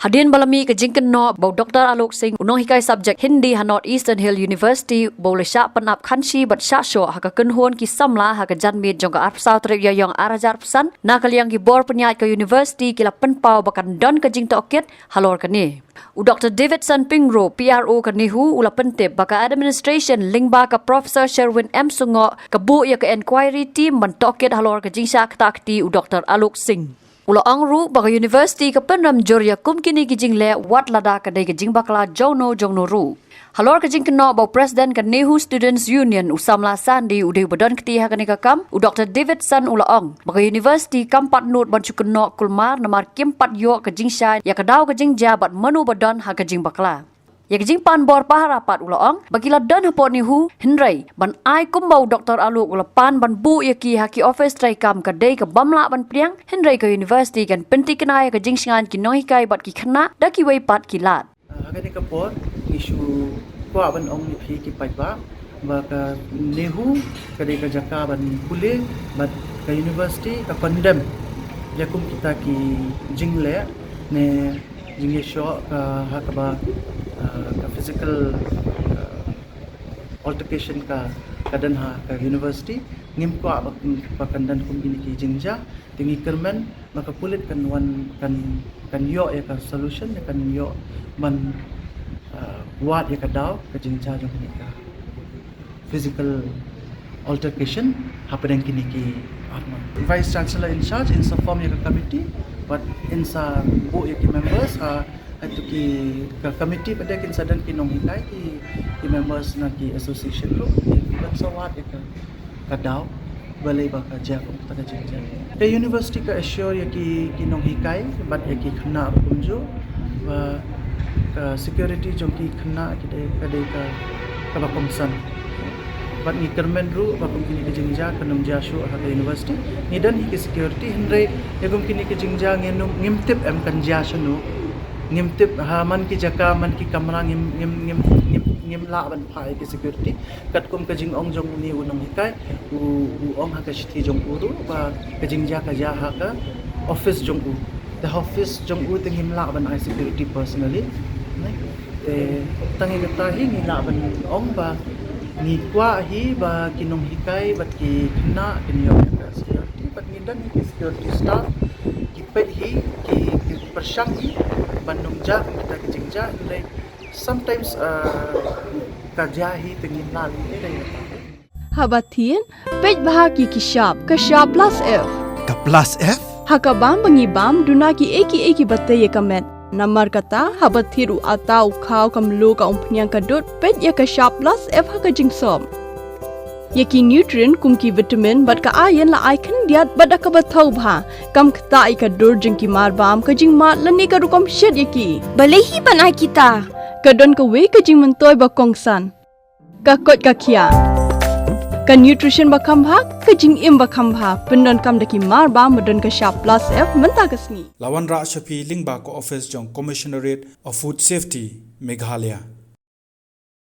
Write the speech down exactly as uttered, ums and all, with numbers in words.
Hadien ba la mih ka jingkynnoh ba u Doctor Alok Singh, u nonghikai subject Hindi ha North Eastern Hill University, ba u la shah pynap khanshi bad shah shoh ha ka kynhun ki samla ha ka janmiet jong ka arphew saw tarik Ïaïong ar hajar arphew san, na ka liang ki bor pynïaid ka university ki la pynpaw ba kan don ka jingtohkit halor kane. U Doctor Davidson Pyngrope, P R O ka NEHU, u la pyntip ba ka administration lyngba ka Professor Sherwin M Sungoh ka buh ïa ka inquiry team ban tohkit halor ka jingshah ktah kti u Doctor Alok Singh. U la ong ruh ba ka university ka pynrem jur ïa kum kine ki jingleh wat lada ka dei ka jingbakla jongno jongno ruh. Halor ka jingkynnoh ba u president ka NEHU Students Union, u samla Sandy, u dei uba don kti ha kane ka kam, u Doctor Davidson u la ong ba ka university kam pat nud ban shu kynnoh kulmar namar kim pat ïoh ka jingshai ïa ka daw ka jingjia bad mano ba don ha ka jingbakla. Ïa ka jingpan bor pahara pat u la ong ba ki la don hapoh NEHU, hynrei ban ai kumba u Doctor Alok u la pan ban buh ïa ki ha ki office treikam ka dei ka bym lah ban pdiang, hynrei ka university kan pynthikna ïa ka jingshngaiñ ki nonghikai bad ki khynnah da kiwei pat ki lad. Ah, ha kane ka por ngi shu kwah ban ong ïa phi ki paidbah ba ka NEHU ka dei ka jaka ban pule, bad ka university ka condemn ïa kum kita ki jingleh ne jingïashoh ka ha kaba, ah, ka physical, ah, altercation ka, ka don ha ka university. Ngim kwah ba, ba kan don kum kine ki jingjia. Te ngi kyrmen ba ka pulit kan wan, kan, kan ïoh ïa ka solution, kan ïoh ban, ah, wad ïa ka daw ka jingjia jong kane ka physical altercation hapdeng kine ki arngut. Vice Chancellor in charge in sa form ïa ka committee, bad in sa buh ïa ki members, ah, ha tu ki ka committee pat de kin sa don ki nonghikai, ki, ki members na ki association ruh, ki ban sa wad ïa ka, ka daw balei ba ka jia kum kata ka jingjia. Ka university ka assure ïa ki, ki nonghikai bad ïa ki khynnah ruh kumjuh ba ka security jong ki khynnah ki dei, ka dei ka, kaba kongsan. Bad ngi kyrmen ruh ba kum kine ki jingjia kan ym jia shuh ha ka university. Ngi don hi ki security, hynrei ïa kum kine ki jingjia ngin ym, ngim tip em kan jia shano. Ngim tip, ha man ki jaka, man ki kamra ngim, ngim, ngim, ngim, ngim lah ban phah ïa ki security. Katkum ka jingong jong une u nonghikai, u, u ong ha ka shithi jong u ruh ba ka jingjia ka jia ha ka office jong u. Te ha office jong u te ngim lah ban ai security personally. Te tang ïa kata hi ngi lah ban ong ba ngi kwah hi ba ki nonghikai bad ki khynnah kin ïoh ïa ka security, bad ngi don hi ki security staff, ki peit hi, ki, ki pyrshang hi ban ym jia kum kita ki jingjia, hynrei sometimes, ah, ka jia hi te ngim lah leh ei ei. Haba thied, peit bha ki, ki shap, ka shap plus F. Ka plus F? Ha ka bam ba ngi bam, duna kiei kiei kiba tei ïa ka met. Namar kata, haba thied u atta, u khaw, ka mluh, ka umphniang, ka dud, peit ïa ka shap plus F ha ka jingsop. Ïa ki nutrient kum ki vitamin bad ka iron la ai khyndiat bad da kaba thaw bha. Kam ktah ïa ka dur jong ki mar bam, ka jingmad lane ka rukom shet ïa ki. Balei hi ban ai kita? Ka don kawei ka jingmyntoi ba kongsan. Ka koit ka khiah. Ka nutrition ba kham bha, ka jingim ba kham bha. Pyndonkam da ki mar bam ba don ka shap plus F mynta ka sngi. La wanrah sha phi lyngba ka office jong Commissionerate of Food Safety, Meghalaya.